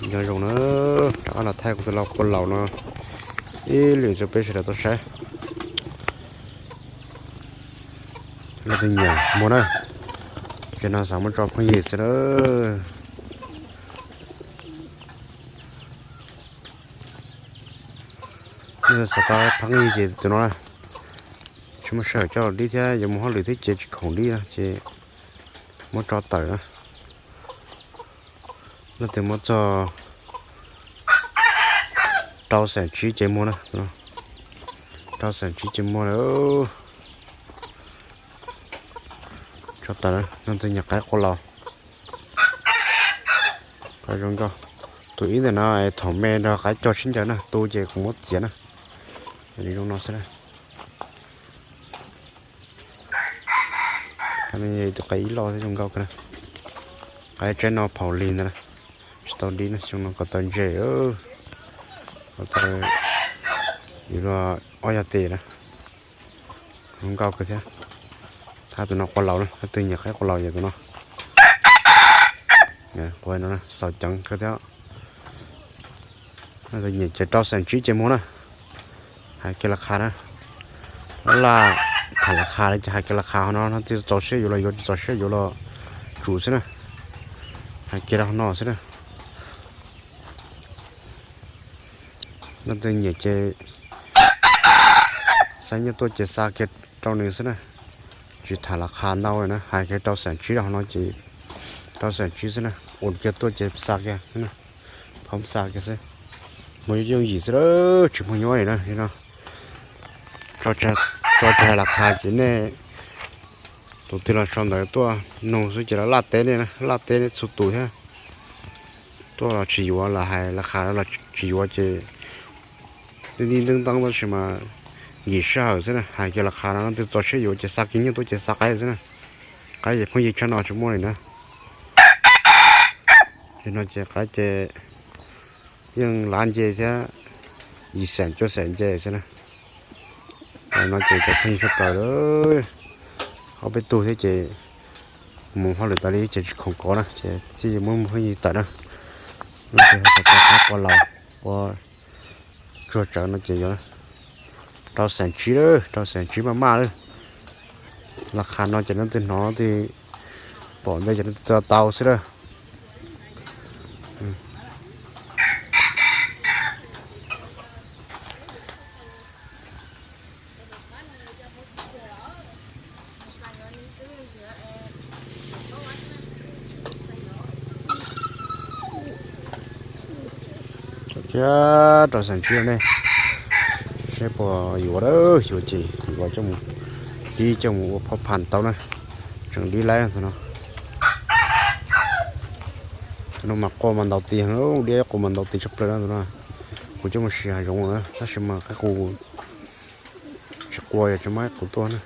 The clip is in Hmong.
Nyob zoo na, rov qab los thaij kuv tus lau qua laus no ib lwm rau peb sawv daws tau saib. Leej twg nyiam muag na, ces no xav muab tso phooj ywg xwb na. Nej xav tau phooj ywg ces tus no na, tsis muaj sij hawm coj los dib thiab, yuav mus hauj lwm thiab ces tsis khoom dib no ces muab tso tawm na. Leej twg muab txog rau xees tsib ces muag na, rau xees tsib ces muag lawm. Tso tawm na, leej twg nyiam qaib qua laus. Zoo nkauj. Tus ib ntawm no thaum me nrog qaib cog sib ncaws na, tu ces kuv muab txiav na. Zoo no xwb na. Tus qaib ib loj thiab zoo nkauj kawg na. Qaib tsaib no phaum lig ntawd na, tsis tau dib na, xyoo no kom tau ntses, kom tau, yuav luag ob yog tes na. Zoo nkauj kawg thiab. Thab tus no qua laus na, leej twg nyiam qaib qua laus yog tus no. Qua no xaus ceev kawg thiab. Leej twg nyiam ces rau xees tsib ces muag na. Hais kiag las qha na. Laj tham las qha li ces hais kiag las qha hauv no, leej twg txaus siab yuav los yuav, tsis txaus siab yuav los tsum xwb na. Hais kiag rau hauv no xwb na. Leej twg nyiam ces xa nyiaj tuaj ces xa kiag rau nws xwb na. Tsis tham las qha ntau li na, hais kiag rau xees tsib rau hauv no ces rau xees tsib xwb na, ua kiag tuaj ces xa kiag xwb na, phob xa kiag xwb. Muaj yooj yim xwb, tsis muaj nyuaj li na no. Tso tseg las qha ces nej tus twg los sau ntawv tuaj nug xwb ces lawv laj teb nej, laj teb nej txhua tus thiab. Tuaj los tsis yuav, lam hais las qha los tsis yuav ces nti nti nteeb nteeb tab sis mas nkim sij hawm xwb na. Hais kiag las qha no, leej twg txaus siab yuav ces xa kiag nyiaj tuaj ces xa qaib xwb na. Qaib ces phooj ywg tshaj no tsis muaj li na. Ces no ces qaib ces yeej lab nce thiab, yim xees cuaj xees nce xwb na. No ces cov phooj ywg sawv daws, ob peb tug thiab ces mus hauj lwm tas li ces tsis khoom kov na ces thiaj muab phooj ywg tawm na. Leej twg ho xav tau qaib qua laus, qua tsuag tsawv no ces yuav rau xees tsib lawm, rau xees tsib maj maj lawm. Las qha no ces leej twg hnov twg pom ntej ces leej twg tau xwb lawm. Thiab rau xees tsib ne, seb puas yuav, yuav ces yuav coj mus dib coj mus ua phoj phas tau na. Tseem dib laib tus no. Tus no mas qua mas ntaus tis heev, dib qua mas ntaus tis tshaj plaws na tus no. Kuv coj mus siv hav zoov na tab sis mas qaib qus tsis qua, yog tsis muaj qaib qus tuaj na.